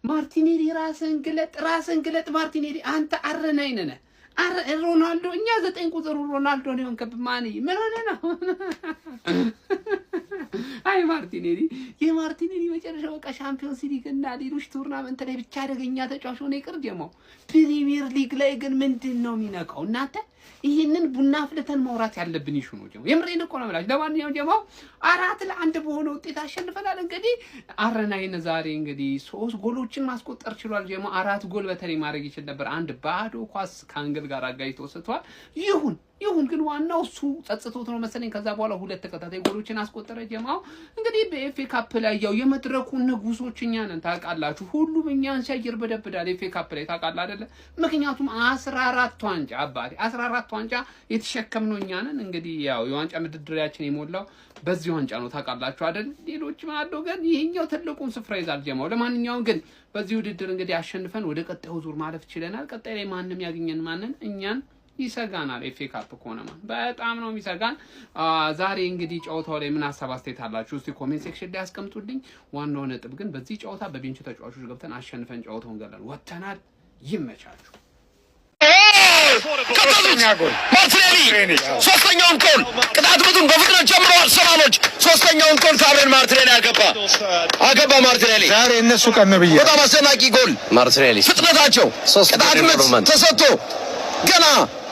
ማርቲኔሊ ራስን ግለጥ፣ ራስን ግለጥ ማርቲኔሊ። አንተ R nine ነህ። ሮናልዶ እኛ 9 ቁጥሩ ሮናልዶ ነው የሆንከብን። ማን ምን ሆነ ነው? አይ ማርቲኔሊ፣ የማርቲኔሊ መጨረሻ በቃ ሻምፒዮንስ ሊግ እና ሌሎች tournament ላይ ብቻ አደገኛ ተጫዋች ሆነ ይቅር ጀማው። ፕሪሚየር ሊግ ላይ ግን ምንድን ነው የሚነካው? እናንተ ይህንን ቡና አፍልተን ማውራት ያለብን issue ነው። ጀማው፣ የምሬን እኮ ነው የምላችሁ። ለማንኛውም ጀማው 4-1 በሆነ ውጤት አሸንፈናል። እንግዲህ R nine ዛሬ እንግዲህ ሶስት ጎሎችን ማስቆጠር ችሏል። ጀማው፣ አራት ጎል በተለይ ማድረግ ይችል ነበር። አንድ ባዶ ኳስ ከ angle ጋር አጋጭቶ ስቷል። ይሁን ይሁን፣ ግን ዋናው እሱ ጸጽቶት ነው መሰለኝ። ከዛ በኋላ ሁለት ተከታታይ ጎሎችን አስቆጠረ። ጀማው፣ እንግዲህ በ FA Cup ላይ ያው የመድረኩ ንጉሶች እኛ ነን ታውቃላችሁ። ሁሉም እኛን ሲያይ ይርበደብዳል። FA Cup ላይ ታውቃለህ አይደለ? ምክንያቱም 14 ዋንጫ አባቴ፣ 14 ዋንጫ የተሸከምነው እኛ ነን። እንግዲህ ያው የዋንጫ መደርደሪያችን የሞላው በዚህ ዋንጫ ነው ታውቃላችሁ አይደል? ሌሎችም አሉ፣ ግን ይሄኛው ትልቁን ስፍራ ይዛል ጀማው። ለማንኛውም ግን በዚህ ውድድር እንግዲህ አሸንፈን ወደ ቀጣዩ ዙር ማለፍ ችለናል። ቀጣይ ላይ ማንም ያገኘን ማንን እኛን ይሰጋናል። FA Cup ከሆነ በጣም ነው የሚሰጋን። ዛሬ እንግዲህ ጨዋታው ላይ ምን ሀሳብ አስተያየት አላችሁ? እስቲ comment section ላይ ያስቀምጡልኝ። ዋናው ነጥብ ግን በዚህ ጨዋታ በ bench ተጫዋቾች ገብተን አሸንፈን ጨዋታውን ገለን ወጥተናል። ይመቻችሁ። ማርቲኔሊ ሶስተኛውን ጎል ቅጣት ምቱን በፍጥነት ጀምረዋል አርሰናሎች። ሶስተኛውን ጎል ጋብርኤል ማርቲኔሊ አገባ አገባ ማርቲኔሊ። ዛሬ እነሱ ቀን ብዬ በጣም አስደናቂ ጎል። ማርቲኔሊ ፍጥነታቸው ሶስት ቅጣት ምት improvement። ተሰጥቶ ገና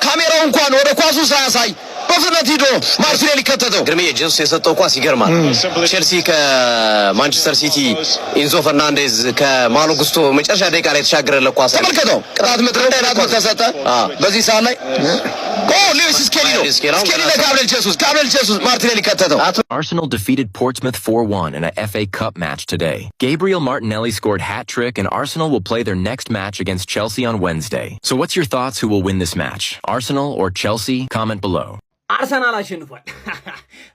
ካሜራው እንኳን ወደ ኳሱ ሳያሳይ በፍጥነት ሂዶ ማርቲኔሊ ከተተው። ግርምዬ፣ ጄሱስ የሰጠው ኳስ ይገርማል። ቼልሲ ከማንቸስተር ሲቲ ኢንዞ ፈርናንዴዝ ከማሎ ጉስቶ መጨረሻ ደቂቃ ላይ የተሻገረለት ኳስ። ተመልከተው፣ ቅጣት ምት ነው። ቅጣት ምት ተሰጠ። በዚህ ሰዓት ላይ ኦ ሉዊስ ስኬሊ ነው። ስኬሊ ነው። ስኬሊ ለጋብሪኤል ጄሱስ፣ ጋብሪኤል ጄሱስ ማርቲኔሊ ከተተው። Arsenal defeated Portsmouth 4-1 in a FA Cup match today. Gabriel Martinelli scored hat-trick and Arsenal will play their next match against Chelsea on Wednesday. So what's your thoughts, who will win this match? Arsenal or Chelsea? Comment below. አርሰናል አሸንፏል።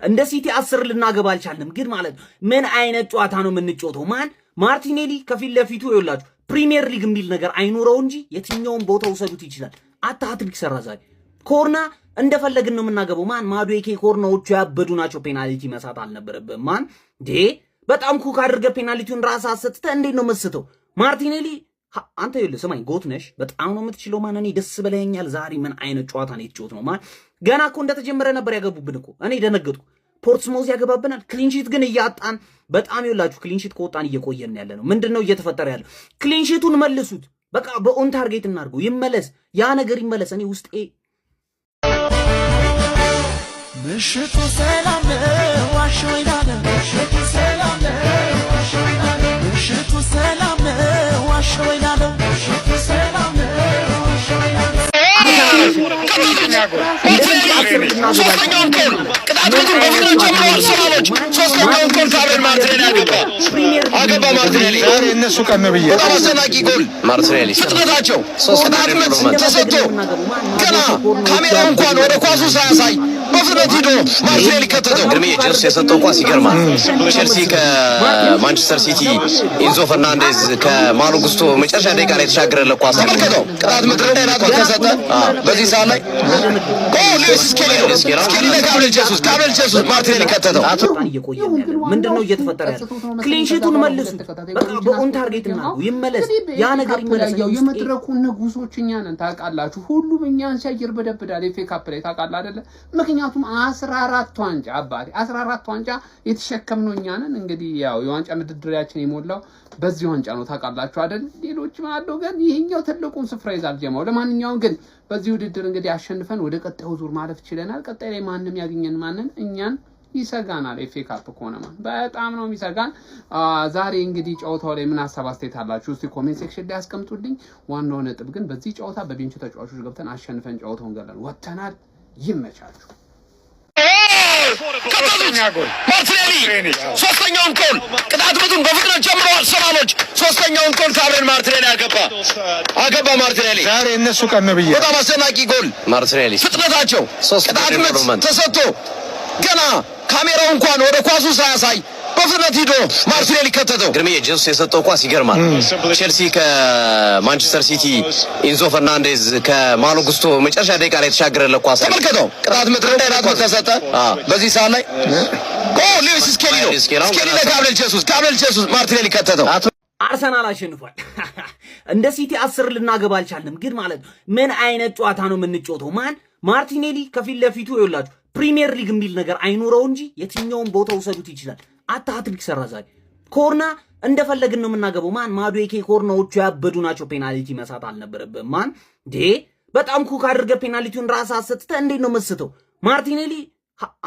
እንደ ሲቲ 10 ልናገባ አልቻልንም፣ ግን ማለት ነው ምን አይነት ጨዋታ ነው የምንጫወተው? ማን ማርቲኔሊ ከፊት ለፊቱ ይኸውላችሁ ፕሪሚየር ሊግ የሚል ነገር አይኑረው እንጂ የትኛውን ቦታ ውሰዱት ይችላል። አታ ሃትሪክ ሰራ ዛሬ። ኮርና እንደፈለግን ነው የምናገባው። ማን ማዱዌኬ ኮርናዎቹ ያበዱ ናቸው። ፔናልቲ መሳት አልነበረብህም። ማን ዴ በጣም cook አድርገህ ፔናልቲውን ራስህ አሰጥተህ እንዴት ነው መስተው? ማርቲኔሊ አንተ ይኸውልህ ስማኝ፣ GOAT ነሽ፣ በጣም ነው የምትችለው። ማን እኔ ደስ ብለኸኛል። ዛሬ ምን አይነት ጨዋታ ነው የተጫወትነው? ማን ገና እኮ እንደተጀመረ ነበር ያገቡብን እኮ፣ እኔ ደነገጥኩ። ፖርትስሞዝ ያገባብናል። Clean sheet ግን እያጣን በጣም ይኸውላችሁ፣ clean sheet ከወጣን እየቆየን ያለ ነው። ምንድን ነው እየተፈጠረ ያለው? Clean sheet ኡን መልሱት። በቃ በ on target እናድርገው። ይመለስ፣ ያ ነገር ይመለስ። እኔ ውስጤ ምሽቱ ሰላም ነው አሸወይናለ፣ ምሽቱ ሰላም ነው አሸወይናለ፣ ምሽቱ ሰላም ነው አሸወይናለ፣ ምሽቱ ሰላም ነው አሸወይናለ። ሶስተኛውን ጎል ቅጣት ምቱን በፍጥነት ጀምረዋል አርሰናሎች። ሶስተኛውን ጎል ጋብርኤል ማርቲኔሊ አገባ አገባ ማርቲኔሊ። ዛሬ እነሱ ቀን ብዬ በጣም አስደናቂ ጎል። ማርቲኔሊ ፍጥነታቸው ሶስት ቅጣት ምት improvement። ተሰጥቶ ገና ካሜራው እንኳን ወደ ኳሱ ሳያሳይ በፍጥነት ሂዶ ማርቲኔሊ ከተተው። ግርምዬ፣ ጄሱስ የሰጠው ኳስ ይገርማል። ቼልሲ ከማንቸስተር ሲቲ ኢንዞ ፈርናንዴዝ ከማሎ ጉስቶ መጨረሻ ደቂቃ ላይ የተሻገረለት ኳስ። ተመልከተው፣ ቅጣት ምት ነው። ቅጣት ምት ተሰጠ። በዚህ ሰዓት ላይ ኦ ሉዊስ ስኬሊ ነው። ስኬሊ ለጋብሪኤል ጄሱስ፣ ጋብሪኤል ጄሱስ ማርቲኔሊ ከተተው። በጣም እየቆየን ያለ ነው። ምንድን ነው እየተፈጠረ ያለው? Clean sheet ኡን መልሱት። በቃ በ on target እናድርገው። ይመለስ፣ ያ ነገር ይመለስ። ያው የመድረኩ ንጉሶች እኛ ነን ታውቃላችሁ። ሁሉም እኛን ሲያይ ይርበደብዳል። FA Cup ላይ ታውቃለህ አይደለ? ምክንያቱም 14 ዋንጫ አባቴ፣ 14 ዋንጫ የተሸከምነው እኛ ነን። እንግዲህ ያው የዋንጫ መደርደሪያችን የሞላው በዚህ ዋንጫ ነው ታውቃላችሁ አይደል? ሌሎችም አሉ፣ ግን ይሄኛው ትልቁን ስፍራ ይዛል ጀማው። ለማንኛውም ግን በዚህ ውድድር እንግዲህ አሸንፈን ወደ ቀጣዩ ዙር ማለፍ ችለናል። ቀጣይ ላይ ማንም ያገኘን ማንን እኛን ይሰጋናል። FA Cup ከሆነ በጣም ነው የሚሰጋን። ዛሬ እንግዲህ ጨዋታው ላይ ምን ሀሳብ አስተያየት አላችሁ? እስቲ comment section ላይ ያስቀምጡልኝ። ዋናው ነጥብ ግን በዚህ ጨዋታ በ bench ተጫዋቾች ገብተን አሸንፈን ጨዋታውን ገለን ወጥተናል። ይመቻችሁ። ማርቲኔሊ ሶስተኛውን ጎል ቅጣት ምቱን በፍጥነት ጀምረዋል አርሰናሎች። ሶስተኛውን ጎል ጋብርኤል ማርቲኔሊ አገባ አገባ ማርቲኔሊ። ዛሬ እነሱ ቀን ብዬ በጣም አስደናቂ ጎል። ማርቲኔሊ ፍጥነታቸው ሶስት ቅጣት ምት improvement። ተሰጥቶ ገና ካሜራው እንኳን ወደ ኳሱ ሳያሳይ በፍጥነት ሂዶ ማርቲኔሊ ከተተው። ግርምዬ፣ ጄሱስ የሰጠው ኳስ ይገርማል። ቼልሲ ከማንቸስተር ሲቲ ኢንዞ ፈርናንዴዝ ከማሎ ጉስቶ መጨረሻ ደቂቃ ላይ የተሻገረለት ኳስ። ተመልከተው፣ ቅጣት ምት ነው። ቅጣት ምት ተሰጠ። በዚህ ሰዓት ላይ ኦ ሉዊስ ስኬሊ ነው። ስኬሊ ነው። ስኬሊ ለጋብሪኤል ጄሱስ፣ ጋብሪኤል ጄሱስ ማርቲኔሊ ከተተው። አርሰናል አሸንፏል። እንደ ሲቲ 10 ልናገባ አልቻልንም፣ ግን ማለት ነው ምን አይነት ጨዋታ ነው የምንጫወተው? ማን ማርቲኔሊ ከፊት ለፊቱ ይኸውላችሁ ፕሪሚየር ሊግ የሚል ነገር አይኑረው እንጂ የትኛውን ቦታ ውሰዱት ይችላል። አታ ሃትሪክ ሰራ ዛሬ። ኮርና እንደፈለግን ነው የምናገባው። ማን ማዱዌኬ ኮርናዎቹ ያበዱ ናቸው። ፔናልቲ መሳት አልነበረብህም። ማን ዴ በጣም cook አድርገህ ፔናልቲውን ራስህ አሰጥተህ እንዴት ነው መስተው? ማርቲኔሊ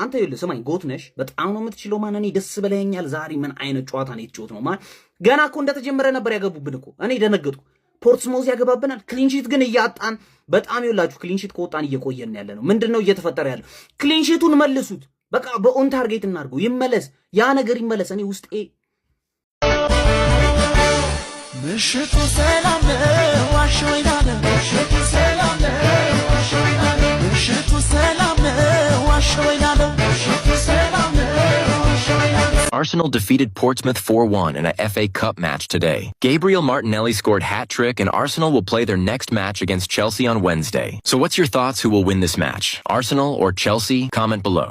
አንተ ይኸውልህ ስማኝ፣ GOAT ነሽ፣ በጣም ነው የምትችለው። ማን እኔ ደስ ብለኸኛል። ዛሬ ምን አይነት ጨዋታ ነው የተጫወትነው? ማን ገና እኮ እንደተጀመረ ነበር ያገቡብን እኮ፣ እኔ ደነገጥኩ። ፖርትስሞዝ ያገባብናል። Clean sheet ግን እያጣን በጣም ይኸውላችሁ፣ clean sheet ከወጣን እየቆየን ያለ ነው። ምንድን ነው እየተፈጠረ ያለው? Clean sheet ኡን መልሱት። በቃ በ on target እናድርገው። ይመለስ፣ ያ ነገር ይመለስ። እኔ ውስጤ ምሽቱ ሰላም ነው አሸወይናለ፣ ምሽቱ ሰላም ነው አሸወይናለ፣ ምሽቱ ሰላም ነው አሸወይናለ፣ ምሽቱ ሰላም ነው አሸወይናለ። Arsenal defeated Portsmouth 4-1 in a FA Cup match today. Gabriel Martinelli scored hat-trick and Arsenal will play their next match against Chelsea on Wednesday. So what's your thoughts, who will win this match? Arsenal or Chelsea? Comment below.